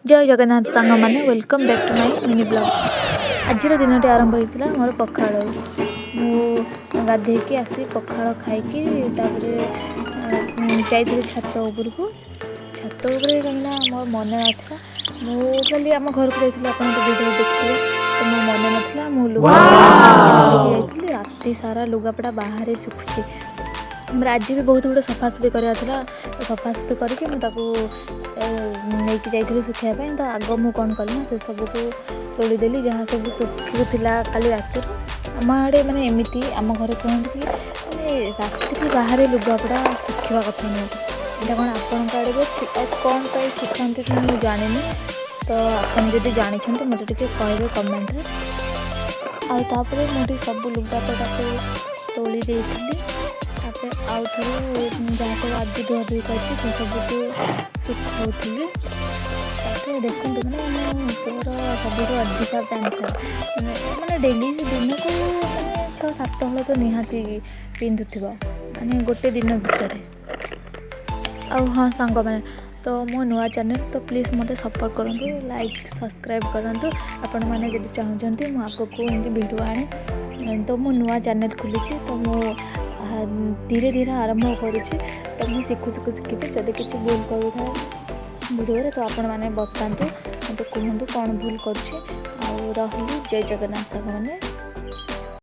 ଜୟ ଜଗନ୍ନାଥ ସାଙ୍ଗମାନେ, welcome back to my mini vlog। ଆଜିର ଦିନଟି ଆରମ୍ଭ ହୋଇଥିଲା ମୋର ପଖାଳରୁ। ମୁଁ ଗାଧେଇକି ଆସି ପଖାଳ ଖାଇକି ତାପରେ ଯାଇଥିଲି ଛାତ ଉପରକୁ। ଛାତ ଉପରେ କାହିଁକିନା ମୋର ମନେ ନଥିଲା, ମୁଁ କାଲି ଆମ ଘରକୁ ଯାଇଥିଲି, ଆପଣ ତ ଭିଡ଼ିଓ ଦେଖିଥିବେ। ତ ମୋ ମନେ ନଥିଲା, ମୁଁ ଲୁଗାପଟା ଯାଇଥିଲି। ରାତି ସାରା ଲୁଗାପଟା ବାହାରେ ଶୁଖୁଛି। ମୋର ଆଜି ବି ବହୁତ ଗୁଡ଼େ ସଫାସଫି କରିବାର ଥିଲା। ତ ସଫାସଫି କରିକି ମୁଁ ତାକୁ ନେଇକି ଯାଇଥିଲି ଶୁଖେଇବା ପାଇଁ। ତ ଆଗ ମୁଁ କ'ଣ କଲି ନା, ସେସବୁକୁ ତୋଳିଦେଲି, ଯାହା ସବୁ ଶୁଖୁଥିଲା କାଲି ରାତିରୁ। ଆମ ଆଡ଼େ ମାନେ ଏମିତି ଆମ ଘରେ କୁହନ୍ତି କି ମାନେ ରାତିରେ ବାହାରେ ଲୁଗାପଟା ଶୁଖିବା କଥା ନୁହେଁ। ଏଇଟା କ'ଣ ଆପଣଙ୍କ ଆଡ଼େ ବି ଅଛି? ଆଉ କ'ଣ ପାଇଁ ଶୁଖାନ୍ତି ମୁଁ ଜାଣିନି। ତ ଆପଣ ଯଦି ଜାଣିଛନ୍ତି, ମୋତେ ଟିକେ କହିବେ କମେଣ୍ଟରେ। ଆଉ ତାପରେ ମୁଁ ଟିକେ ସବୁ ଲୁଗାପଟାକୁ ତୋଳି ଦେଇଥିଲି। ତାପରେ ଆଉ ଥରେ ଯାହା ସବୁ ଆଜି ଧୁଆ ଧୁଇ କରିଛି, ସେସବୁକୁ ଶୁଖାଉଥିଲି। ତାପରେ ଦେଖନ୍ତୁ, ମାନେ ମୋ ପୁଅର ସବୁଠୁ ଅଧିକା ପ୍ୟାଣ୍ଟ ସାର୍ଟ, ମାନେ ଡେଲି ଦିନକୁ ମାନେ 6-7 ହଳ ତ ନିହାତି ପିନ୍ଧୁଥିବ, ମାନେ ଗୋଟେ ଦିନ ଭିତରେ। ଆଉ ହଁ ସାଙ୍ଗମାନେ, ତ ମୋ ନୂଆ ଚ୍ୟାନେଲ୍, ତ ପ୍ଲିଜ୍ ମୋତେ ସପୋର୍ଟ କରନ୍ତୁ, ଲାଇକ୍ ସବସ୍କ୍ରାଇବ୍ କରନ୍ତୁ। ଆପଣମାନେ ଯଦି ଚାହୁଁଛନ୍ତି ମୁଁ ଆଗକୁ ଏମିତି ଭିଡ଼ିଓ ଆଣେ, ତ ମୁଁ ନୂଆ ଚ୍ୟାନେଲ୍ ଖୋଲିଛି, ତ ମୁଁ ଧୀରେ ଧୀରେ ଆରମ୍ଭ କରୁଛି। ତ ମୁଁ ଶିଖୁ ଶିଖୁ ଶିଖିବି। ଯଦି କିଛି ଭୁଲ କରୁଥାଏ ଭିଡ଼ିଓରେ, ତ ଆପଣମାନେ ବତାନ୍ତୁ, ମୋତେ କୁହନ୍ତୁ କ'ଣ ଭୁଲ କରୁଛି। ଆଉ ରହିଲି, ଜୟ ଜଗନ୍ନାଥ ସାଙ୍ଗମାନେ।